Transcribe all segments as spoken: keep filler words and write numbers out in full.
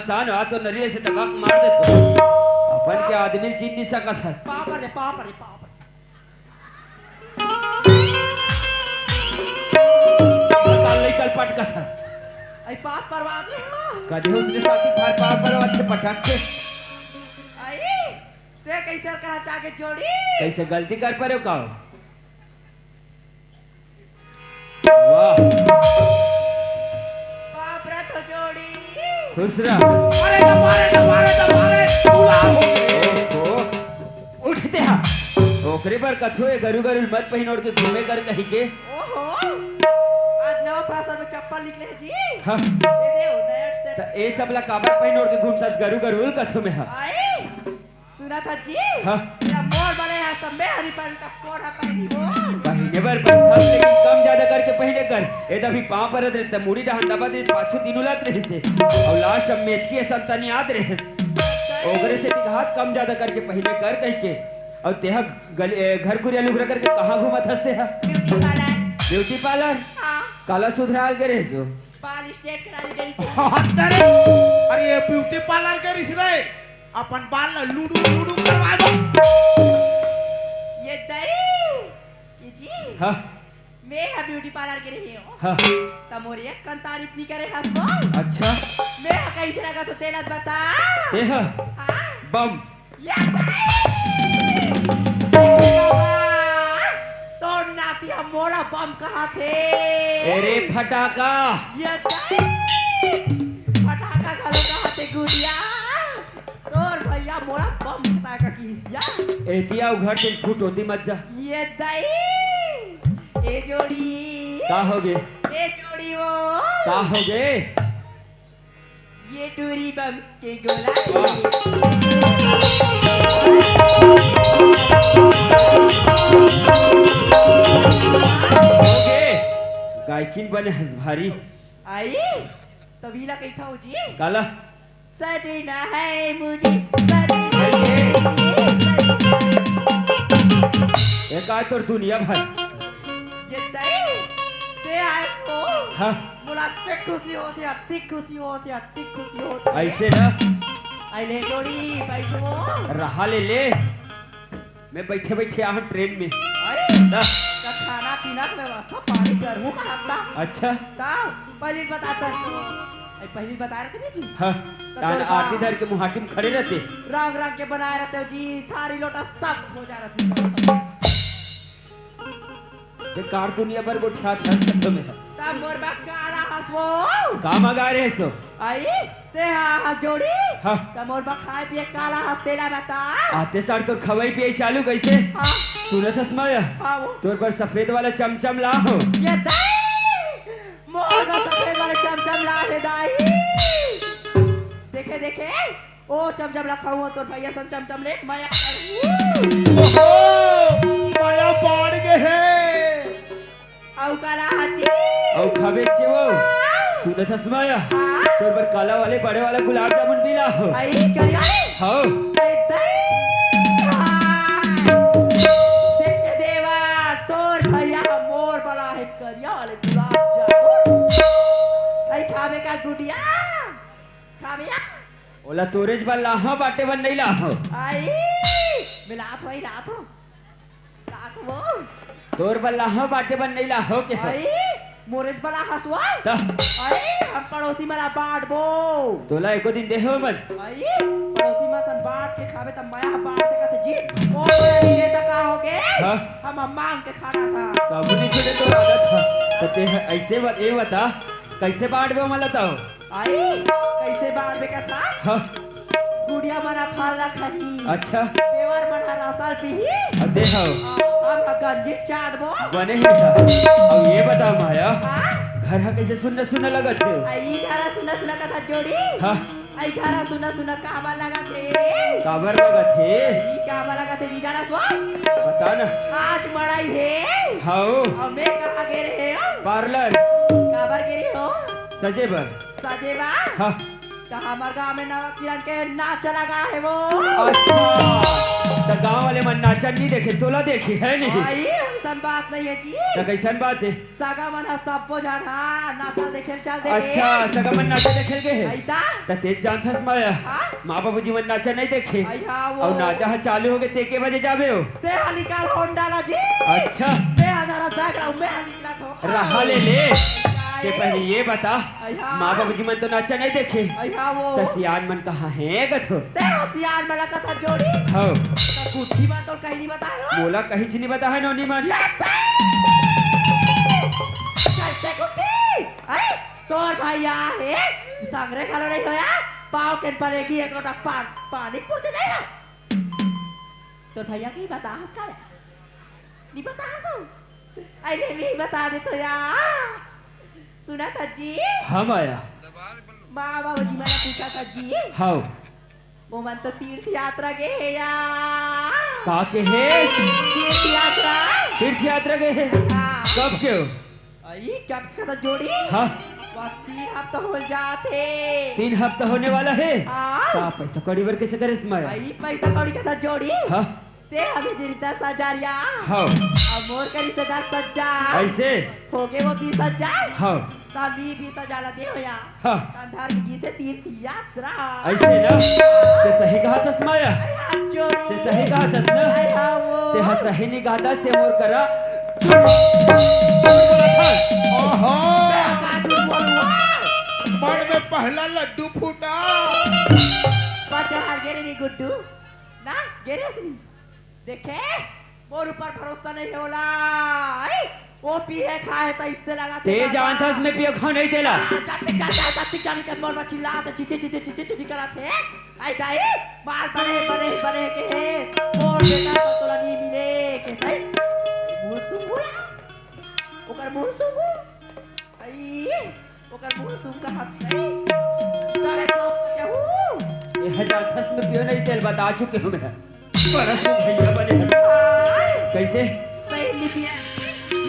तान आ तो नरिये से दबक मार देथों। अपन के आदमी ल चीन नइ सकत हस। पाँव पर रे, पाँव पर रे, पाँव पर। काल नइ काल पटकत हस। अई पाँव परवात रे हो। कदे उसने साथी घर पाँव परवात हे पटक के। अई, ते कइसे करा चाके जोड़ी? कइसे गलती कर परेव का? वाह। बाप रे तो जोड़ी। खुश रह। अरे दबा रे, दबा रे, दबा रे, बुला। ओहो। उठ ते हा। ओकरे बर कथों ए गरू गरू ल मत पहिन ओढ़ के घूमे कर कहिके। ओहो। आज नवा फैशन में चप्पल निकले हे जी। हाँ। ये दे, नया सेट। त ए सब ला काबर पहिन ओढ़ के घूमथस गरू गरू ल कथों में हा। आई। सुनत हस जी? हाँ। ये मोर बने हे, सब में हरी पहिन, त कोन ह पहिनही वो? पहिने बर पहिनथस, लेकिन कम ज्यादा करके पहिने कर। ए दे अभी पाँव परत रहे, त मुड़ी डहन दबत रहे, पाछू दिनुलत रहिसे। अउ लास्ट में मेचकी असन तनियात रहे। ओकरे से भी हाथ कम ज्यादा करके पहिने कर कहिके। अउ तेहा गल-, ए, घर कुरिया लुगरा करके कहाँ घूमत हस तेहा? Beauty parlour. Beauty parlour? हाँ। काला सुधराल गे रहे जो? बाल स्ट्रेट कराने गई थी। हत्ता रे। अरे ये ब्यूटी पार्लर गे रिहिस रे, अपन बाल ला लुडु लुडु करवा दो। ये दई, ये जी। हाँ। मैं हा ब्यूटी पार्लर गे रहे हों। हाँ। त मोर एक कन तारीफ नइ करे हस वो। अच्छा। मैं हा कइसे लगथों तेला बता। तेहा? हाँ। बम। ये दई! बाबा, तोर नाती ह मोला बम कहत हे। अरे फटाका। ये दई! फटाका घलो कहत हे गुड़िया। तोर भैया मोला बम फटाका किहिस या। एती अउ घर से फुट होती मत जा। ये दई! ए जोड़ी। का होगे? ए जोड़ी वो। का होगे? ये टूरी बम के गोला। वाह। होगे। गायकिन बने हस भारी। आई, तभी ला कहिथों जी। काला? सजना है मुझे, सजना है मुझे। ए का तोर दुनिया भर। ये दई, ते आए हो। हाँ। मोला अतिक खुशी होत हे, अतिक खुशी होत हे, अतिक खुशी होत हे। अइसे ना। अई ले जोड़ी, बइठो। रहा ले ले। मैं बइठे बइठे आहूं ट्रेन में। अरे, हाँ। त खाना पीना के व्यवस्था पानी करहूं का अपना? अच्छा। त पहिली बताथों। अई पहिली बताय रहे थे ना जी। हाँ। त तान तोर आरती बा- धर के मुहाटी में खड़े रहते। रंग रंग के बनाय रहते हो जी, थारी लोटा सब हो जा रहते। बेकार दुनिया भर गोठियात हस कथों में हा। त मोर बर काला हस वो। का मंगाय रहे हस? अई, ते हा, हा जोड़ी। हाँ। त मोर बर खाय पिये काला हस तेला बता। आते सार तोर खवई पियई चालू कइसे? हाँ। सुनत हस माया? हाँ वो। तोर बर सफेद वाला चमचम लाहों। ये दई! मोर बर सफेद वाला चमचम लाहे दई। देखे, देखे। ओ चमचम ला खाहूं, तोर भैया सन चमचम ले, मया करहूं। ओहो, मया बाढ़ गे हे। अउ काला हस जी? अउ खाबे चे वो। हाँ। सुनत हस माया? हाँ। तोर बर काला वाले बड़े वाला गुलाब जामुन भी लाहों। अई, करिया रे? हाँ। अई, दई, हाँ। देख के देवा, तोर भैया मोर बर लाहे करिया वाले गुलाब जामुन। अई, खाबे का गुड़िया? खाबे या? ओला तोरेच बर लाहों, बांटे बर नइ लाहों। अई, मैं लात हों, अई लात हों। लात हों। तोर बर लाहों, बांटे बर नइ लाहों के। अई, मोरेच बर लाहस वो। त? अई, हम पड़ोसी मन ला बांटबो। तोला एको दिन देहे ओमन। अई, पड़ोसी मन सन बांट के खाबे त मया ह बांट दे कथे जी। ओ, बोले, "ये त का होगे?" हाँ। हम मांग के खाना था। कभू नइ छूटे तोर आदत ह। त ते ह अइसे बत-, ए बता, कइसे बांटबे ओमन ला त? अई, कइसे बांटबे कथा? हाँ। गुड़िया मन ह फल ला खाही। अच्छा। देवर मन ह रसा पीही। अ, दे हव। अ, हम ह गंजी चाटबो। बने हे त। अउ ये बता माया, हाँ? घर ह कइसे सुन्ना सुन्ना लगत हे? अई, घर ह सुन्ना सुन्ना कथा जोड़ी। हाँ। अई, घर ह सुन्ना सुन्ना काबर लगत हे? काबर लगत हे? अई, काबर लगत हे, नइ जानस वो? बता ना। आज मड़ई हे। हव। अउ मैं कहाँ गे रहे हों? पार्लर। काबर गे रहे हों? सजे बर। सजे बर? हाँ। त त हमर गांव में नवा किरण के नाचा लगा हे वो। अच्छा, त गांव वाले मन नाचा नहीं देखे, तोला देखे हे नहीं? अई, अइसन बात नहीं हे जी। त कइसन बात हे? सगा मन ह सब्बो झन ह नाचा देखे ल चल दे हे। अच्छा, सगा मन नाचा देखे ल गे हे। अई ता? त तें जानथस माया, हाँ? माँ बाबूजी मन नाचा नहीं देखे। अई हाँ वो। अउ नाचा ह चालू होगे, तें के बजे जाबे हो? तें ह निकाल होंडा ला जी। अच्छा। मैं ह धरा देख रहा हूँ, मैं ह निकला थो। रहा ले ले। अई। तें पहले ये बता, अई हाँ। माँ बाबूजी मन तो नाचा नहीं देखे। अई हाँ वो। त सियान मन कहाँ हे कथो? तें ह सियान मन ला कथा जोड़ी। हव। त गुड्डी मन तो कहीं नहीं बताए हो। मोला कहीं नहीं बताए नोनी मन। ये ते! कैसे गुड्डी? अरे, तोर भैया हे, संगरे घलो नहीं होया, पाव के पलेगी एक लोटा पान, पानी पूर्ति नहीं हो। तोर भैया के बता हस का? नहीं बता हस? अरे, नहीं बता दे तो यार। सुनत हस जी? हम आया। माँ बाबूजी मन पूछत हस जी। हाव। ओमन तो तीर्थ यात्रा गे हे या। का के हे? तीर्थ यात्रा। तीर्थ यात्रा गे हे? हाँ। कब के हो? अई, कब के कथा जोड़ी? हाँ। वो तीन हफ्ता हो जात हे। तीन हफ्ता होने वाला हे? हाँ। त पैसा कौड़ी बर कैसे करे समय? अई, पैसा कौड़ी कथा जोड़ी? हाँ। तें अभी जिन दस हजार या। हाँ। अउ मोर करी से दस हजार। ऐसे? होगे वो बीस हजार। हाँ। त अभी बीस हजार ला दे हो या। हाँ। त धर के गिसे तीर्थ यात्रा। ऐसे ना? तें सही कहा थस माया। अरे हाथ जोड़ी। तें सही कहा थस ना? अरे हाँ वो। तें ह सही नहीं कहा थस, तें मोर करा। आहा। मैं का झूठ बोलूँ? मन में पहला लड्डू फूटा। पचास गिरे नहीं गुड्डू। ना, गिरे नहीं। देखे, मोर ऊपर भरोसा नहीं होला। आई, वो पिए खाए त इससे लगा तें जानथस मैं पिए खाओ नहीं तेला। जा, जा, जा, जा, जा, जा, जा, मोर मा चिल्ला, त चिची, चिची, चिची, चिची करा थे। आई दाई, माल बने, बने, बने के हे। मोर बेटा तो तोला नहीं मिले, के सही? मुंह सूंघू या? ओकर मुंह सूंघू? आई, ओकर मुंह सूंघ का हाथ नहीं। तबे तो क्या हूँ? ये हजार दस में पियो नहीं तेल बता चुके हूँ मैं। बड़ा तू भैया बने हस। आई। कैसे? सही लिपिया।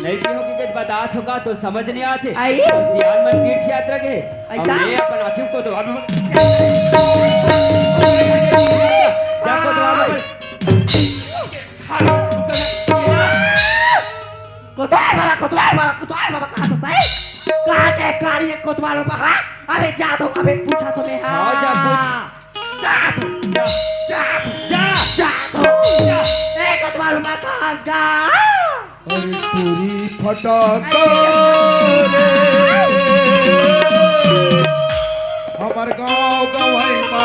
नहीं पियो कि जब बता चुका तो समझ नहीं आते। आई। सियान मन तीर्थ यात्रा के। आई अब ता? मैं अपन आँखों को तो अब जा को तो अब कोतवाल बाबा, कोतवाल बाबा कहाँ तो सही? कहाँ के कारी एक कोतवाल बाबा, हाँ? अबे जा तो, अबे पूछा तो मैं, हाँ। हाँ, जा पूछ। जा तो। जा। जा तो। जा। जा तो। जा। ए कोतवाल बाबा कहाँ गा? अरे पूरी फटाका रे, हमर गाँव गँवई मा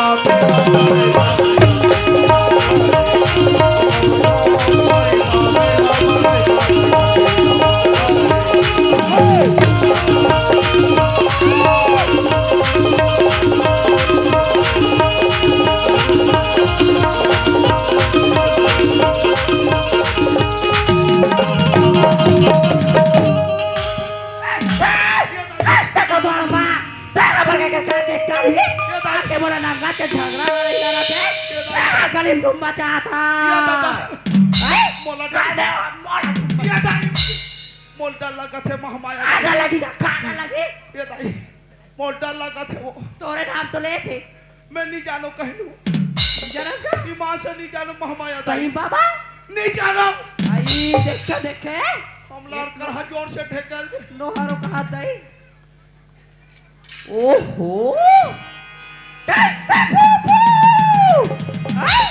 रास्ता का द्वार मा, तेरा बरगा के करे देख कर ही, आके मोला नंगा के झगड़ा लड़ाई करत हे, तेरा गली में धूम मचा था। ये दादा। हैं? मोला डर अरे, मोला ये दाई, मोला डर लगत हे, महमाया। आगा लगी का, खाना लगी? ये दाई, मोला डर लगत हे वो। तोरे नाम तो ले थे। मैं नहीं जानो कहलू। जनम का? ईमान से नहीं जानो महमाया दाई। सही बाबा? नहीं जानो। आई, देखे, देखे। हम लार करहा जोर से ढेकल दे। नोहरो कहा दाई। ओहो। कैसे फूफू? हाँ?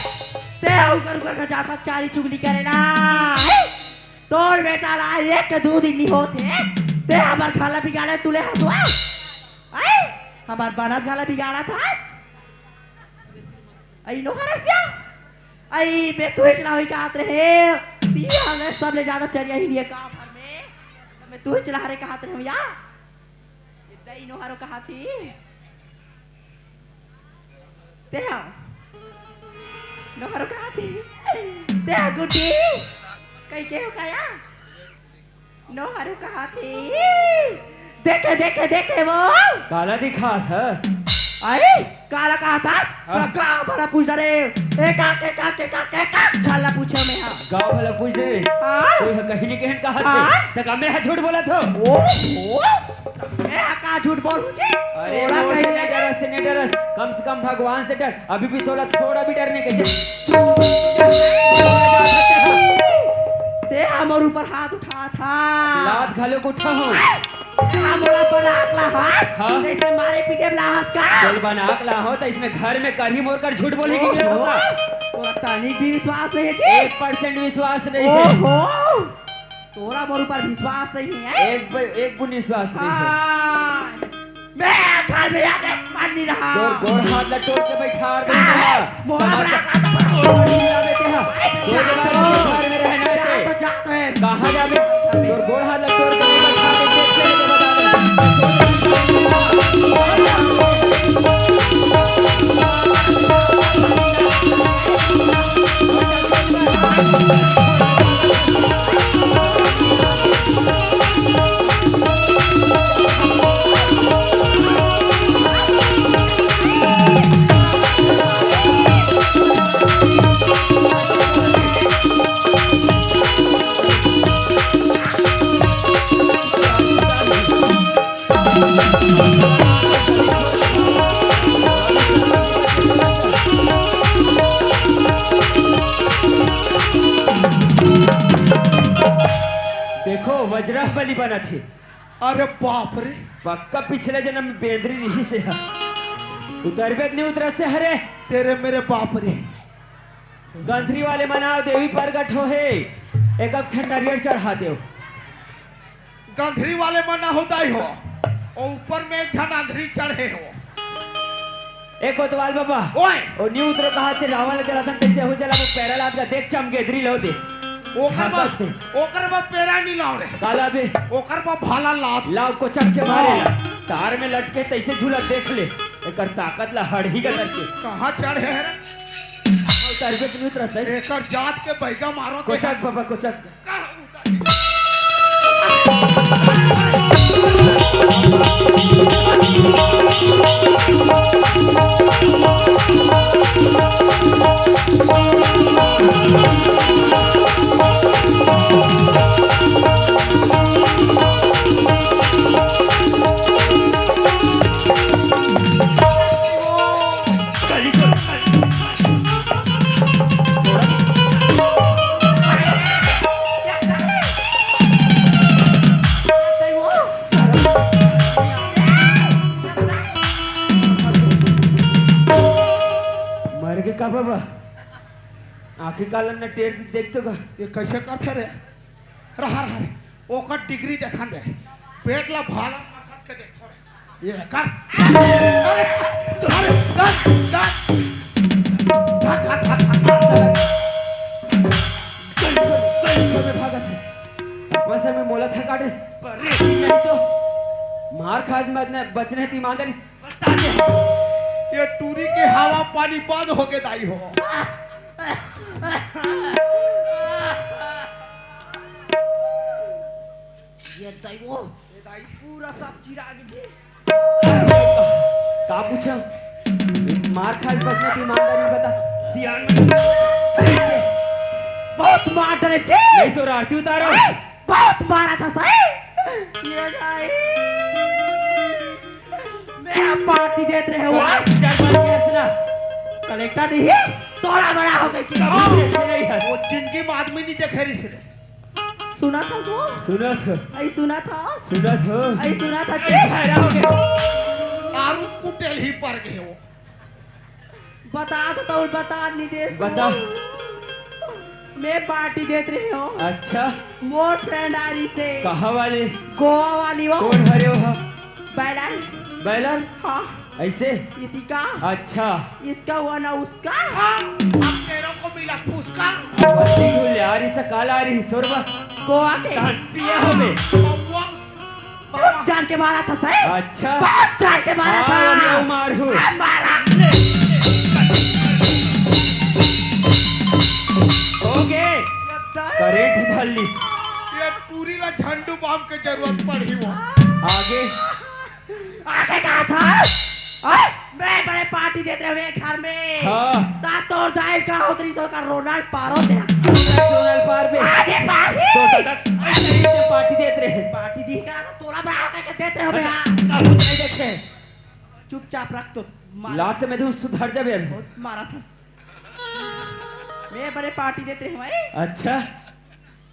ते उकर उकर का जाता चारी चुगली करेला। हैं? तोर बेटा ला एक दू दिन नहीं होते। ते हमर खाला बिगाड़े तुले हसुआ। आई, हमर बनत घला बिगाड़त हस। आई नोहर हस क्या? आई, मैं तुहिच ला होई कहत रहे। ती हमें सबले ज्यादा चरिया ही नहीं है गाँव भर में। मैं तुहिच ला हरे कहत रहे हूँ या। इतना ही नोहरो कहा थी। ते हा। नोहरो कहा थी। ते हा गुड्डी। कहीं के हो काया? नोहरो कहा थे, देखे, देखे, देखे वो। काला दिखात हस? अरे, काला कहा था? हाँ। पूरा गाँव भला पूछ डरे। एक आके, एक आके, एक आके, एक आके, झाला पूछे मैं हा। गाँव भला पूछ डरे? हाँ। कोई ह कहीं नहीं कहन कहा हाँ? थे, त का मैं ह झूठ बोलत हो? ओ, ओ, मैं ह का झूठ बोलूं जी? अरे, तोला मोर कहीं से नहीं नहीं डरस, ते नहीं डरस। कम से कम भगवान से डर। अभी भी तोला थोड़ा भी डर नहीं, कैसे? ते हमर ऊपर हाथ उठा था। लात घलो उठा हूँ। हमला बना के लाहस? हाँ? जैसे मारे पीटे में लाहस का? चल बना के लाहो, त इसमें घर में करही मोर कर झूठ बोले की जरूरत ओहो, होता? तोरा तनिक भी विश्वास नहीं है जी? एक percent विश्वास नहीं है। ओहो, तोरा मोर ऊपर विश्वास नहीं है? एक ब-, एक बूंद विश्वास नहीं है। हाँ। मैं घर में आके मान नहीं रहा। तोर गोड़ हाथ ला तोड़ के बैठार दे हाँ, मोर समझ ला। बड़ा तोर बड़ा बेटे हा। तोर के बारे में घर में रहना है जा ते। तो जा तो है। कहाँ जाबे? तोर गोड़ हाथ ला तोड़ के बैठार दे, देख के लेके बता दे। देखो, वज्रह बलि बनत हे। अरे बाप रे। पक्का पिछले जन्म में बेंदरी रिहिस हे। उतरबे त नहीं उतरस ते हरे। तेरे मेरे बाप रे। गंधरी वाले मन आव, देवी प्रगट होहे। एक एक ठन नरियर चढ़ा देव। गंधरी वाले मन ना हो दाई हो, अउ ऊपर में एक झन अंधरी चढ़े हो। ए कोतवाल बाबा, ओए। ओ नी उतरो कहा थे, रावण के रसन कैसे हो जला, वो पैरा लात का देख चमगेदरी लो दे। ओकर मा, झांकत हे। ओकर मा पैरा नी लाव रे। काला बे। ओकर मा भाला लात। लाव कोचक के मारे ला। हाँ। तार में लटके तैसे झूला देख ले। एकर ताकत ला हड़ही का करके। कहाँ चढ़े है रे? उतरबे त नी उतरस हे। एकर जात के बैगा मारो ते। कोचक बाबा, कोचक। मर गे का बाबा? आँखी काला न टेर देख तो का? ये कैसे करथे रे? रहा, रहा रे। ओकर डिग्री देखन दे। पेट ला भाला मसक के देखो रे। ये कर। अरे, अरे, धर, धर, धर। धर, धर, धर, धर, धर। कहीं से, कहीं से भागत हे। बस में मोला थका दे। पर रे, नहीं तो मार खा के बचने, बचने ती ईमानदारी। ये टूरी के हवा पानी बंद हो गे दाई हो। ये दाई वो, ये दाई। पूरा सब चिरा के दे। का पूछा? मार खाए बचने की ईमानदारी बता। सियान में बहुत मार डरे थे। नहीं तो आरती उतारो। बहुत मारा था सही। ये नहीं। मैं अब पार्टी देत रहे हुआ। कलेक्टर बन के हंसना। कलेक्टर नहीं, तोरा बड़ा हो गई कि हाँ। नहीं है। वो जिंदगी में आदमी नहीं देखे रही सिरे। सुना था सो? सुना था। आई सुना था? सुना था। आई सुना था अरे कि? भैरा हो गया। दारू कुटेल ही पर गए वो। बता तो, तो बता नहीं दे। बता। मैं पार्टी देत रहे हो। अच्छा। मोर फ्रेंड आ रही से। कहाँ वाली? गोवा वाली वो। कौन हरे हो? बैलर। बैलर? हाँ। ऐसे? इसी का। अच्छा। इसका हुआ ना उसका। हाँ, अब तेरों को मिला फुसका। अब ठीक हो ले, आ रही से काल आ रही, छोरबा। गोवा के। तहन पिया हो बे। बउआ। बहुत जान के मारा था सर। अच्छा। बहुत जान के मारा हाँ, था। ये मारू। हाँ, मारा। हो गए। ये करंट धर ली। ये टूरी ला झंडू बम के जरूरत पड़ी वो। आगे। आगे कहा था? ओए, मैं बड़े पार्टी देते हुए घर में। हाँ। ता तोर दाइल का होत रही सो का रोनाल्ड पारो तेरा। रोनाल्ड पार बे। आगे पार ही। तो अबे, आ। बहुत नहीं देखे। चुपचाप रख तो। मार। लात में दूं, सुधर जाबे अभी। बहुत मारा था। मैं बड़े पार्टी देते हैं, ए? अच्छा।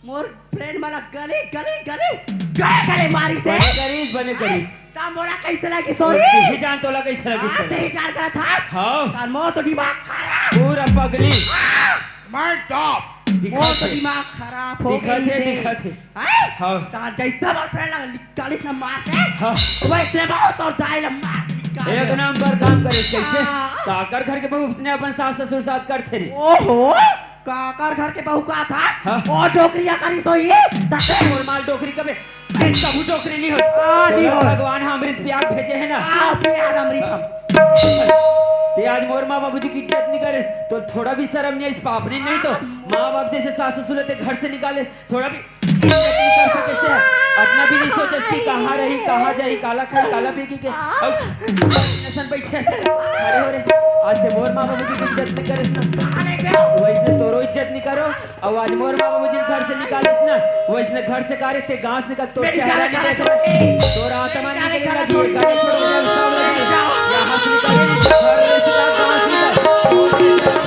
मोर फ्रेंड मला गली, गली, गली, गली, गली मारिस हे। बने करिस, बने करिस। ता मोला कैसे लगिस, सॉरी? तेही जान तोला कैसे लगिस हाँ, तोला। तेही जान करा था। हाँ। तार मोर तो दिमाग खराब। पूरा पगली। मैं टॉप। दिखा मोर तो थे। दिमाग खराब हो दिखा गई थे, है। दिखा थे। हैं? हाँ। तार जैसा मोर फ्रेंड लगा, निकालिस ना मार के। हाँ। वैसे बहुत और दाई ला मार के निकाल एक दे। नंबर काम करे कैसे? हाँ। काकर घर के बहू उसने अपन सास ससुर साथ करथे रे। ओहो, काकर घर के बहू का था? हाँ। और डोकरी या करी सोई? तते मोर माल डोकरी कबे? तबू डोकरी नहीं हो। हाँ, नहीं तोला हो। भगवान ह अमृत प्याग भेजे है ना। हाँ, प्याग अमृत हम। ते आज मोर माँ बाबूजी की इज्जत नहीं करे, तो थोड़ा भी शर्म नहीं है इस पापनी नहीं तो। हाँ। माँ बाप जैसे सास ससुर ते घर से निकाले, थोड़ा भी इज्जत नहीं कर सके से। अतना भी नहीं सोचस कि कहाँ रही, कहाँ जाही, काला खाई, काला पी के। अब ऐसन बैठे। अरे हो रे, आज से मोर माँ बाबूजी की इज्जत नहीं करे ना। वैसने तोरो इज्जत नहीं करो। अउ आज मोर बाबू जिन घर से निकालिस ना, वइसने घर से कारे ते गांव से निकल, तोर चेहरा नहीं देखना, तोर आत्मा नहीं निकले लगी, गाड़ी छोड़ के सब लगी, यहाँ से निकल, घर से निकल, गांव से निकल।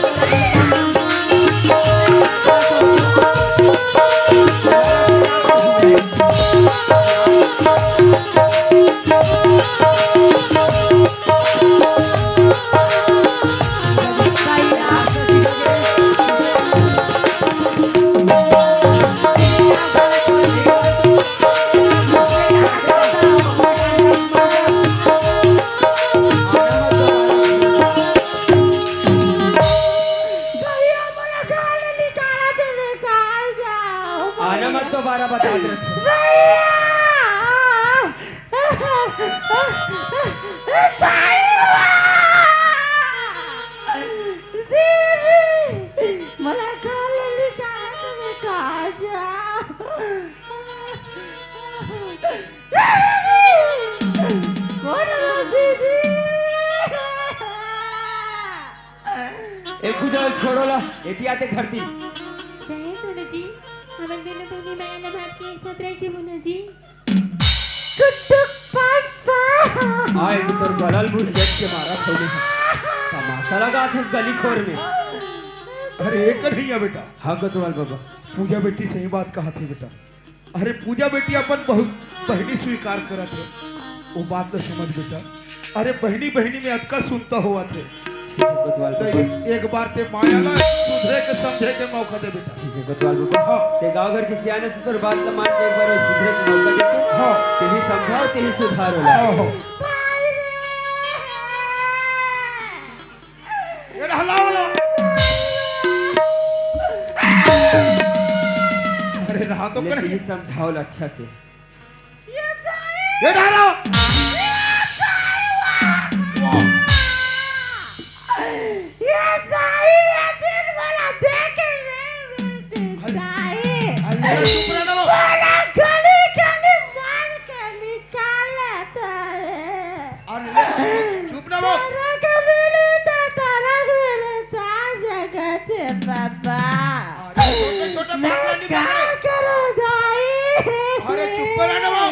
भैया, मोला गाली निकाला देवे, कहाँ जाओ? आना मत, दोबारा बता दे। भैया! भैया! दीदी! मोला गाली निकाला देवे, कहाँ जाओ? दीदी! कौन हो दीदी? ए, कुछ और छोड़ो ला, एती आते घर दी। रहे दोनों जी, हमन दोनों बहिनी माया ला भाग के एक साथ रह जी मुन्ना जी। कुट्टू पापा। आए तो तोर गलल मुंह देख के मारा थोड़ी। तमाशा लगा थे गली खोर में। अरे, एक कन्हैया बेटा। हाँ, कोतवाल बाबा। पूजा बेटी सही बात कहा थे बेटा। अरे पूजा बेटी अपन बहुत बहिनी स्वीकार करत हे, वो बात ल समझ बेटा। अरे बहिनी बहिनी में अतका सुनता होवत हे। ठीक है कोतवाल तो बाबा। एक बार ते माया ला सुधरे के समझे के मौका दे बेटा। ठीक है कोतवाल बाबा। हाँ। ते गाँव घर के सियाने से तोर बात ल मान के एक बार सुधरे के मौका दे। हाँ। तेही समझाओ, तेही सुधारो ला। हाँ, हाँ। ये रहला वाला। अरे रहा तो ये करे। तेही समझाओ ला अच्छा से। ये रहला। वाह। ये दाई, ये दिन वाला देखे नहीं मिलती अरे, दाई। अरे, चुप रह ना। वाला गली गली मार के निकाल लेता है। अरे, ले, चुप, चुप ना वो। तारा का मेरे ता, तारा का मेरे ता जगत है बाबा। अरे, छोटे, छोटे बात नहीं क्या पकड़े। करो दाई? अरे, चुप रह ना वो।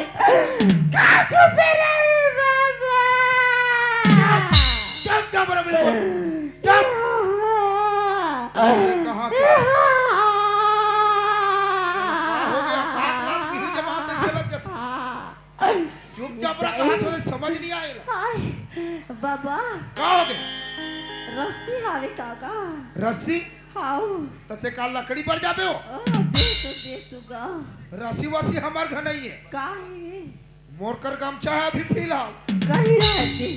का चुप रहे बाबा? चुप, चुप, चुप रह बिल्कुल। चुप। अरे, कहाँ के? का हो गया? बात, बात पीहू जमात में से लग जाता। चुपचाप रह, कहाँ थोड़े समझ नहीं आएला। हाय, बाबा। का हो गया? रस्सी हावे काका। रस्सी? हाउ। त ते का लकड़ी बर जाबे हो? ओ, दे तो, दे तो गा। रस्सी वस्सी हमार घर नहीं है। का है? मोर कर गमछा है अभी फिलहाल। कहीं रहती।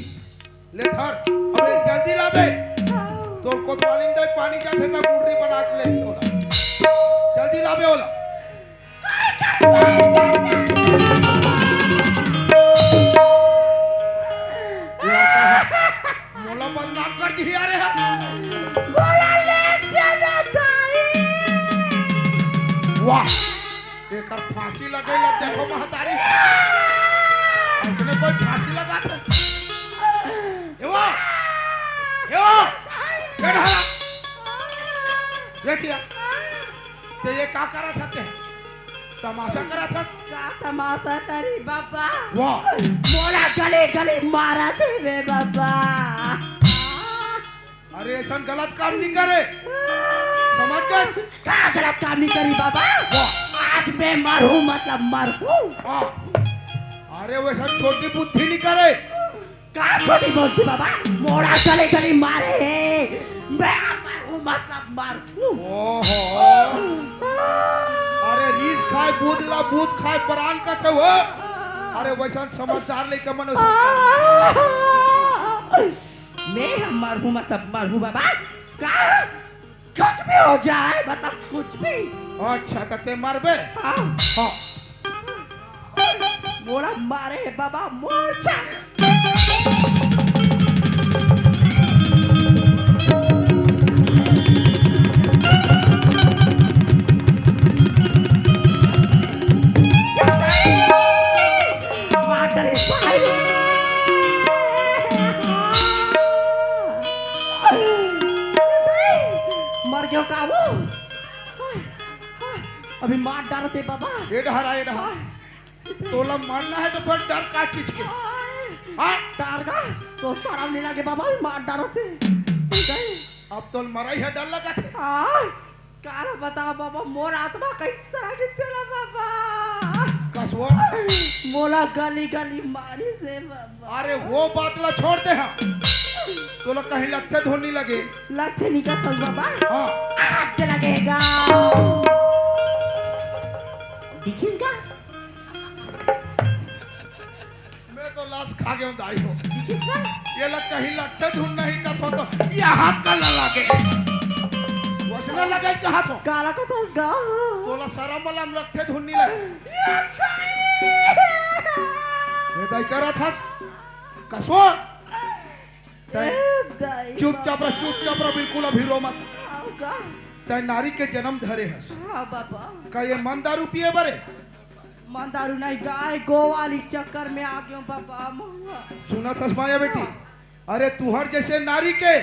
ले धर, अबे जल्दी लाबे। हाँ। तोर कोतवालिन दे पानी जाथे त गुर्री बना के ले छोड़ा। जल्दी लाबे ओला। मोला बदनाम कर दिही, अरे हा। बोला ले चला दाई। वाह, एकर फांसी लगे ला देखो महतारी। ऐसने कोई फांसी लगा दे। ए वो, ए वो, ये ढाला। ये क्या? ते ये का करा सकते हैं? तमाशा करत हस? का तमाशा करी बाबा? वाह। मोला गली गली मारत हे बे बाबा। अरे, ऐसन गलत काम नहीं करे, समझ गए? का गलत काम नहीं करी बाबा? वाह। आज मैं मरहूँ, मतलब मरहूँ। वाह। अरे, वैसन छोटी बुद्धि नहीं करे। का छोटी बुद्धि बाबा? मोला गली गली मारे हे, मैं मरहूँ, मतलब मरहूँ। ओहो। अरे, रीस खाए बूद ला, बूद खाए परान कथे हो। अरे, वैसन समझदार लइका मन वैसन। मैं ह मरहूँ, मतलब मरहूँ बाबा। का? कुछ भी हो जाए, मतलब कुछ भी। अच्छा, त ते मरबे? हाँ। हाँ। मोला मारे हे बाबा, मोर छाती। मार डारे भाई। मर गयो का वो? अभी मार डारत हे बाबा। ए डहरा, ए डहरा। तोला मरना हे त फिर डर का चीज के? हाँ? डर का? तो शरम नहीं लगे बाबा, मार डारत हे। अब तोल मरई हे डर लगत हे। हाँ। काला बता बाबा, मोर आत्मा कइसे तरह के तेरा बाबा। कसवा। मोला गली गली मारिस हे बाबा। अरे वो बात ला छोड़ दे, हाँ। तोला कहीं लगथे धुन नहीं लगे। लगथे नहीं कथस बाबा। हाँ। आग लगेगा। दिखिस का? मैं तो लाश खा गयो दाई हो। ये लग कहीं लगथे धुन नहीं कथो तो यहाँ का ला लगे। वसना लगे कहा थो। काला कथस गा। तोला शरम वाला में लगथे धुन नहीं लगे। ये दाई करा था। कसो। तै ए दाई चुपचाप रह, चुपचाप रह, बिल्कुल अभी रो मत। आओ गा। तै नारी के जन्म धरे हस। हाँ बाबा। का ये मन दारू पिए बरे? मन दारू नहीं, गाय गो वाली चक्कर में आ गयो बाबा महुआ। सुनत हस माया बेटी, हाँ। अरे तुहर जैसे नारी के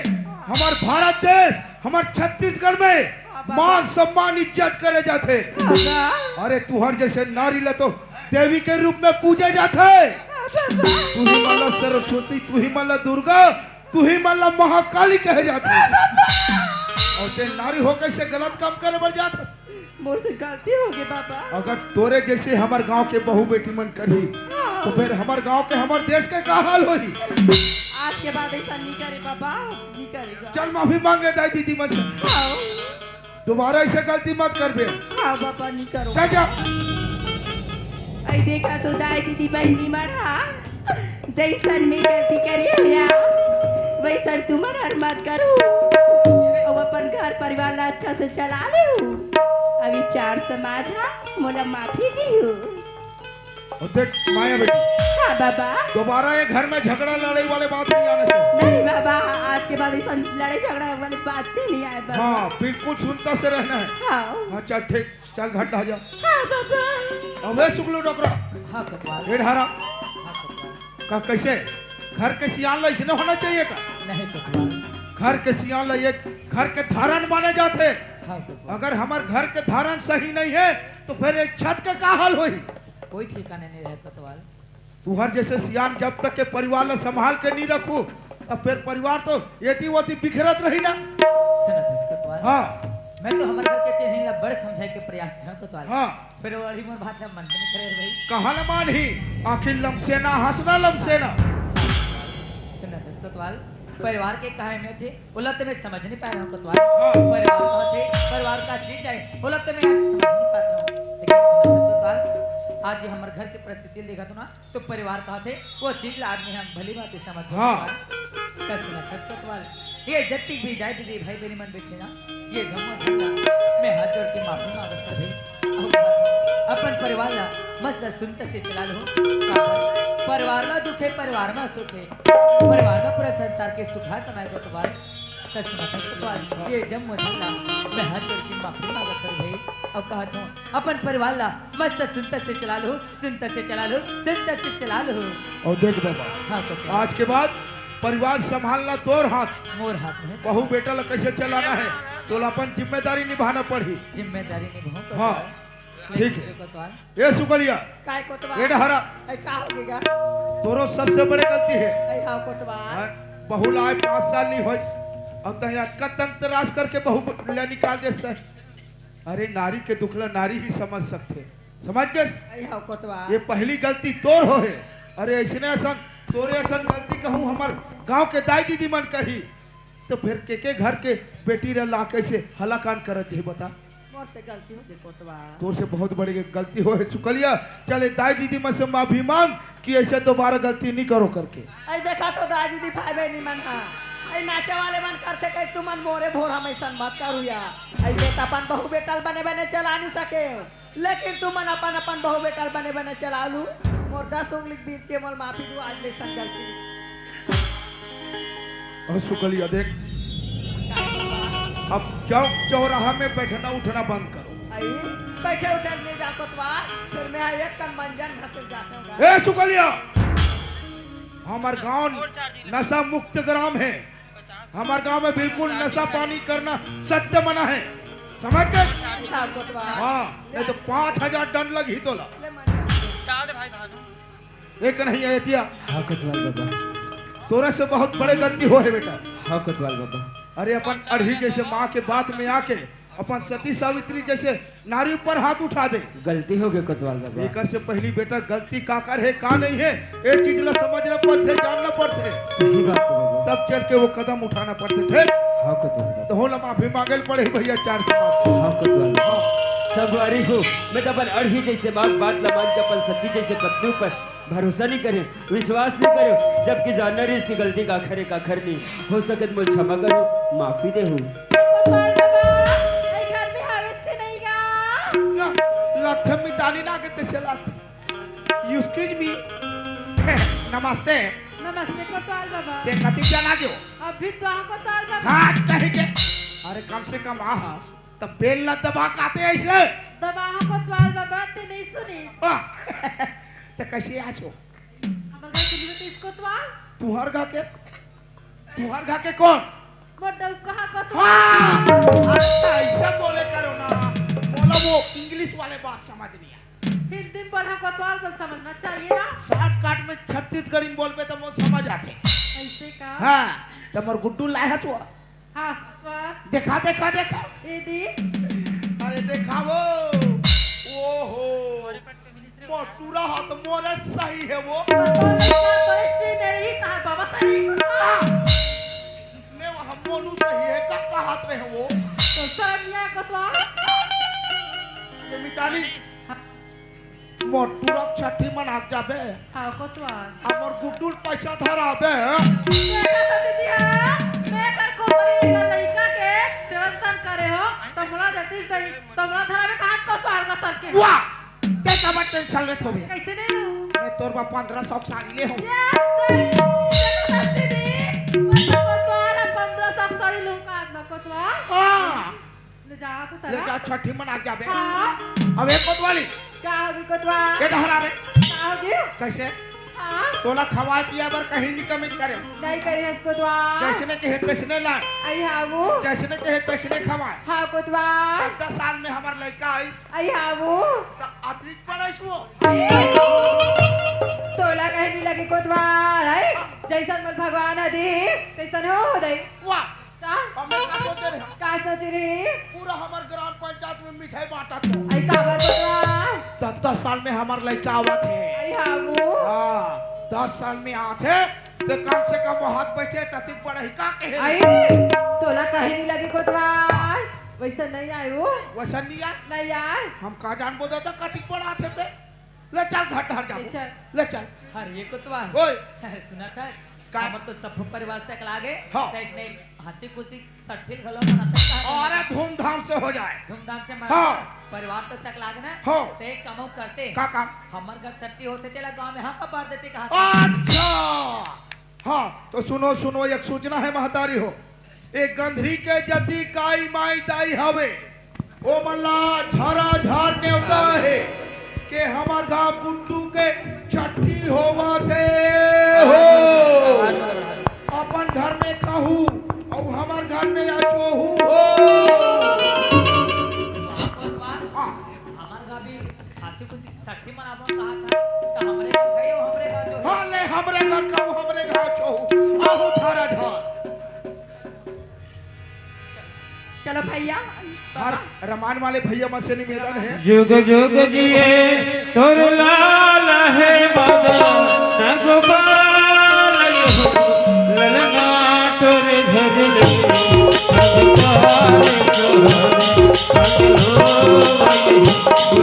हमर भारत देश, हमर छत्तीसगढ़ में हाँ बाबा। मान सम्मान इज्जत करे जाथे। हाँ बा। अरे तुहर जैसे नारी ला तो देवी के रूप में पूजे जाथे। हाँ बाबा। तुही मन ला सरस्वती, तुही मन ला दुर्गा, तुही मन ला महाकाली कहे जाथे। अउ ते नारी हो कइसे गलत काम करे बर जात हस? मोर से गलती हो गे बाबा। अगर तोरे जैसे हमर गांव के बहू बेटी मन करही, हाँ। तो फिर हमर गांव के, हमर देश के का हाल होही? आज के बाद ऐसा नहीं करे बाबा, नहीं करेगा। चल माफी मांगे दाई दीदी मन से। हाँ। दोबारा ऐसे गलती मत करबे। हाँ बाबा, नहीं करो। जा, जा। ऐ देखा तो दाई दीदी बहनी मन, हाँ। जैसन मैं गलती करे हो या, वैसन तुमन हर मत करो। अउ अपन घर परिवार ला अच्छा से चला लेहू। अभी चार समाज हा मोला माफी दिहू। अउ देख माया बेटी, हाँ बाबा। दोबारा ये घर में झगड़ा लड़ाई वाले बात नहीं आने से। नहीं बाबा, आज के बाद ऐसा लड़ाई झगड़ा वाली बात ही नहीं आए बाबा। हाँ, बिल्कुल सुनता से रहना है। हाँ। हाँ, चल ठीक, चल घर आ जा। हाँ बाबा। अबे सुगलू डोकरा। हाँ कोतवाल। ए ढारा। हाँ कोतवाल। का कैसे? घर के सियान ला इसने होना चाहिए का? नहीं कोतवाल। घर के सियान ला एक घर के धारन माने जाथे। हाँ कोतवाल। अगर हमर घर के धारन सही नहीं है तो फिर एक छत के का हाल होही? कोई ठिकाने नहीं रहे कोतवाल। तुहर जैसे सियान जब तक के परिवार ला संभाल के नहीं रखू, तब फिर परिवार तो एती ओती बिखरत रही ना। सुनत हस कोतवाल? हाँ। मैं तो हमर घर के चेहरी ला बड़ समझाए के प्रयास करत हूँ कोतवाल। हाँ। फिर वो अड़ी मोर बात ला मन में नहीं करे रे भाई। कहाँ ला मानही? आखिर लमसेना, हंसना लमसेना। सुनत हस कोतवाल, परिवार के काहे में थे, ओला तो मैं समझ नहीं पाए रहूँ कोतवाल। हाँ। परिवार का थे, परिवार का चीज है, ओला तो मैं आज समझ नहीं पाता हूँ। लेकिन सुनत हस कोतवाल, आज ये हमर घर के परिस्थिति देखा तो ना, तो परिवार का थे, वो चीज ला आदमी हम भली बात समझ हाँ। कोतवाल। कस ना कस कोतवाल। ये जत्ती भी जाए दीदी भाई बहनी मन बैठे ना, ये जम्मो झंडा मैं हाथ जोड़ के माफी मांगत हूँ भाई। अपन परिवार ला मस्त सुनत से चला लो। काबर? परिवार में दुख है, परिवार में सुख है, परिवार में पूरा संसार के सुखा कमाए कोतवाल। कस ना कस कोतवाल। ये जम्मो झंडा मैं हाथ जोड़ के माफी मांगत हूँ भाई। अब कहा था अपन परिवार ला मस्त सुनत से चला लो। सुनत से चला लो, सुनत से चला लो। अउ देख बाबा, हाँ, कोतवाल। आज के बाद परिवार संभालना तोर हाथ। मोर हाथ में। बहू बेटा ला कैसे चलाना है, तोला अपन जिम्मेदारी निभाना पड़ही। जिम्मेदारी निभाऊं, हाँ। कोतवाल। ठीक है। कोतवाल। ए सुकलिया, काय कोतवाल? ए डहरा। ऐ का हो गया? तोरो सबसे बड़े गलती है। ऐ हाँ कोतवाल। हाँ, बहू ला आए पाँच साल नहीं होय, अब तैं अतका तंग तराश करके बहू ला निकाल देस। अरे नारी के दुख ला नारी ही समझ सकथे, समझ गेस? ऐ हाँ कोतवाल। ये पहली गलती तोर हो है। अरे ऐसने असन, तोरे असन गलती कहूँ हमर गांव के दाई दीदी मन करही, तो फिर के के घर के बेटी ला ला कैसे हलाकान करत हे बता? मोर से गलती हो गई कोतवाल। तोर से बहुत बड़ी गलती हो है सुकलिया। चल, ए दाई दीदी मन से माफी मांग कि ऐसे दोबारा गलती नहीं करो करके। ऐ देखा तो दाई दीदी भाई बहनी मन हा, ऐ नाचे वाले मन करथे कहे तुमन मोरे भोर हम ऐसन मत करू या। ऐसे तो अपन बहू बेटा ल बने बने चला नहीं सके, लेकिन तुमन अपन अपन बहू बेटा ल बने बने चला लू। मोर दस उंगली के बीच के मोर माफी दू, आज ले सन गलती। और सुकलिया देख, अब चौक चौराहा में बैठना उठना बंद करो। आई, बैठे उठे नहीं जा कोतवाल, फिर मैं एक कन मंजन घसक जाते हूँ। ए सुकलिया, हमार गांव नशा मुक्त ग्राम है। हमार गांव में बिल्कुल नशा पानी करना सत्य मना है, समझ गए? हाँ कोतवाल। हाँ, नहीं तो पाँच हजार दंड लगही तोला। ले मंजन। डाल दे भाई भानु। एक नहीं है एतिया। हाँ कोतवाल बाबा। तोरा से बहुत बड़े गलती हो है बेटा। हाँ कोतवाल बाबा। अरे अपन अड़ही जैसे माँ के बात में आके अपन सती सावित्री जैसे नारी ऊपर हाथ उठा दे। गलती हो गई कोतवाल बाबा। एकर से पहली बेटा गलती का कर है का नहीं है, ये चीज ला समझना पड़थे, जानना पड़थे। सही बात है बाबा। तब चल के वो कदम उठाना पड़थे, ठीक? हाँ कोतवाल बाबा। तो होला माफी मांगे ल पड़े भैया चार से माफी। हाँ कोतवाल बाबा। संगवारी हो, मैं तो अपन अड़ही जैसे माँ के बात ला मान के अपन सती जैसे पत्नी ऊपर भरोसा नहीं करे, विश्वास नहीं करे, जबकि जानना रही इसकी गलती का खरे का खर नहीं। हो सके तो मुझे क्षमा करो, माफी दे हूँ। कोतवाल बाबा, ये घर में हवेस के नहीं गा? या, लखमी दानी ना के तेसे लात। Excuse me। नमस्ते। नमस्ते कोतवाल बाबा। ते कति जना जो? अभी तो हम कोतवाल बाबा। हाँ, कहीं के। अरे कम से कम आहा, तो बेल ला दबा काते ऐसे। दबा हम कोतवाल बाबा, ते नहीं सुनी। आ, तो कैसे आछो? हमर घर के लिए तो इसको तो आ। तुहर घर के, तुहर घर के कौन? मोर डौका हा कोतवाल। हाँ, अच्छा, ऐसा बोले करो ना, बोलो वो इंग्लिश वाले बात समझ नहीं आए। हिंदी में बोला कोतवाल तो समझना चाहिए ना। शॉर्टकट में छत्तीसगढ़ी में बोलबे तो वो समझ आथे। ऐसे का? हाँ, तो मोर गुड्डू लाए है तो। हाँ, वाह। देखा, देखा, देखा। ए दी। अरे देखा वो। ओहो। मोटूरा हा तो मोरे सही है वो। तो लड़का तो इसी ने रही कहा बाबा सही। आ! मैं वहाँ मोनू सही है का कहात रहे वो। तो सरनिया को तो। ये मितानी। हाँ। मोटूरा छठी मना जाबे। हाँ, कोतवाल। हमर गुड्डू ल पैसा धराबे। देखा तो दीदी, हाँ, मैं कर कोपरी का लइका के सेवन तन करे हो, तो मोला देतीस दई, तो मोला धराबे कहाँ कोतवाल का सर के? वाह! ते काबर टेंशन लेत होबे? कैसे नहीं लूँ? मैं तोर बा पन्द्रह सौ के साड़ी ले हूँ। ये दई, देखा तो दीदी, मैं तो कोतवाल है, पन्द्रह सौ के साड़ी लूँ का आज मैं कोतवाल? हाँ। ले जा तो ले तरा। जा, छठी मना जाबे। हाँ। अबे कोतवाली। का होगी कोतवाल? के डहरा रे? का होगी? कैसे? हाँ। तोला खवाए पिया बर कहीं नहीं कमी करे। नहीं करी हस कोतवाल। जैसने कहे तैसने ला। आई हाँ वो। जैसने कहे तैसने खवाए। हाँ कोतवाल। दस दस साल में हमार लड़का आइस। आई हाँ वो। तो अतिरिक्त पड़ाइस वो। आई। तोला कहीं नहीं लगे कोतवाल, है? जैसन मोर भगवान ह दे, तैसन हो, हो दे। वाह। का? हम लोग का सोचे रहे? का सोचे रहे? पूरा हमार ग्राम पंचायत में मिठाई बांटा तो। आई काबर बतवा? दस दस साल में हमार लड़का आवत है। आई हाँ वो। हाँ, दस साल में आत है, तो कम से कम वो हाथ बैठे ततिक बड़ा ही का कहे रहे? आई, तोला कहीं नहीं लगे कोतवाल। वैसा नहीं आए वो। वैसा नहीं आए? नहीं आए। हम का जान बोलता था कतिक बड़ा आते थे। ले चल घर डहर जाबो। ले चल। ले चल। अरे ये कोतवाल। ओए। अरे सुना था, का? हमर तो सब परिवार सकलागे। हाँ। तो इसने हंसी खुशी छठी घलो मनाते हैं। अरे धूमधाम से हो जाए। धूमधाम से मनाते हैं। हाँ। परिवार तो सकलागे ना। हाँ। तो एक काम हम करते। का काम? हमर घर छठी होथे तेला गांव में हाँ का बार देते कहा था। अच्छा। हाँ, तो सुनो, सुनो, एक सूचना है महतारी हो। ए गंधरी के जति काई माई दाई हवे, ओमन ला झरा झर नेवता हे के हमर गांव गुड्डू के छठी होवत हे हो। अपन घर में खाहू अउ हमर घर में अचोहू हो। हाँ। हमार घर भी हंसी खुशी छट्ठी मनाबो कहा था, तो हमरे घर खाई, हमरे घर जो हाँ, ले, हमरे घर खाऊ, हमरे घर छो, आहू थारा घर। चलो भैया, हर रमान वाले भैया मन से निवेदन है। जुग जुग जिए तोर लाल हे बाबा, न गोपाल हो, ललना तोर घर ले, न गोपाल तोर,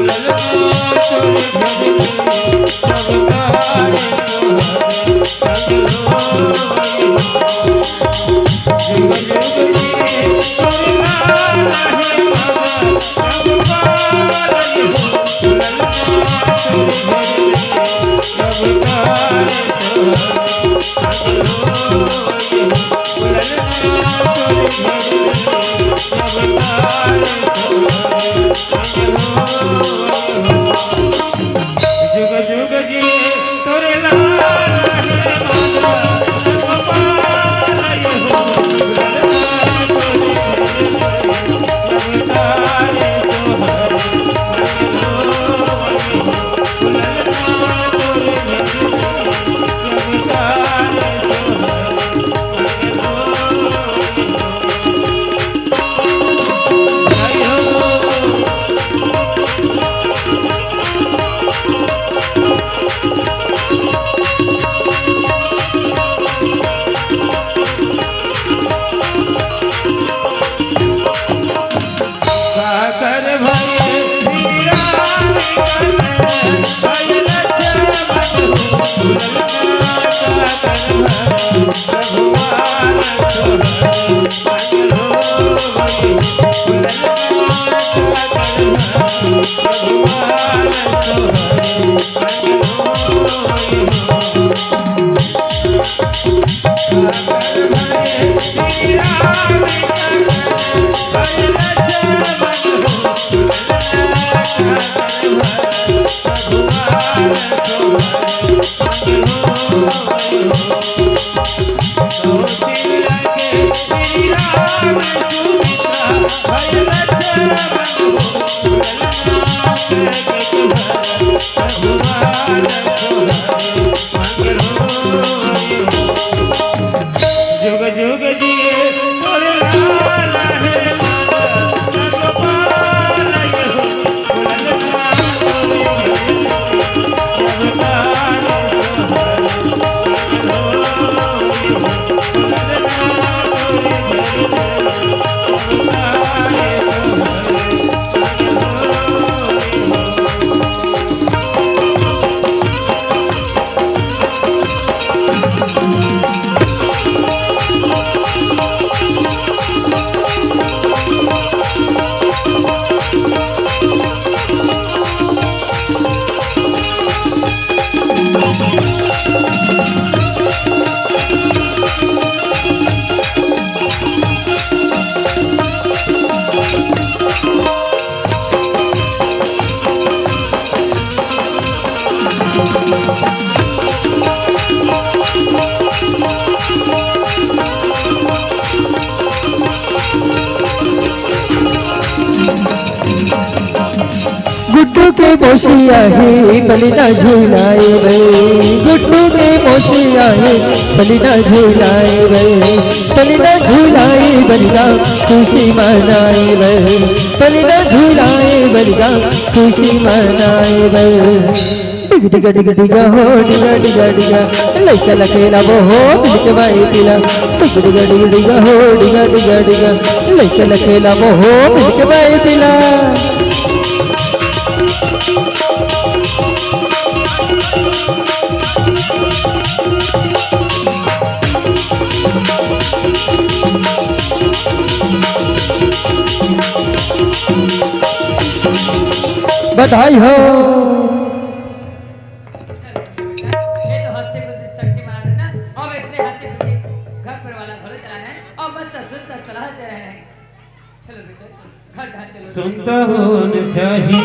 ललना तोर घर ले, न गोपाल तोर। जुग जुग जिए तोरे लाल हे बाबा, गोपाल हो, ललना तोरे घर ले, ललना तोरे घर ले, ललना तोरे घर ले, ललना तोरे घर ले। सागर भये हीरा निकले, भये लक्ष्मण भुलना। सागर भये भगवान तोहर मंगल होई, भुलना। सागर भये भगवान तोहर मंगल होई। जुग जुग जिए तोरे लाल हे बाबा, जग पाल हो, ललना तोरे घर ले, जग पाल हो। गुड्डू के मौसी आही, पलना झुलाए बर। गुड्डू के मौसी आही, पलना झुलाए बर। पलना झुलाए बर गा, खुशी मनाए बर। पलना झुलाए बर गा, खुशी मनाए बर। डिग डिग डिग डिग हो, डिग डिग डिग, लइका ल खेलाबो हो, मिलके बाई पिला। डिग डिग डिग डिग हो, डिग डिग डिग, लइका ल खेलाबो हो, मिलके बाई पिला। बधाई हो। ये तो हंसी खुशी छट्ठी मना लेना, अब इसने हंसी खुशी घर परिवार वाला घरे चला है और मस्त सुंदर सलाह से रहे हैं। चलो बेटा, घर घर चलो। सुनता हो न चाहिए,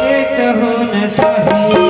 देखता हो न चाहिए।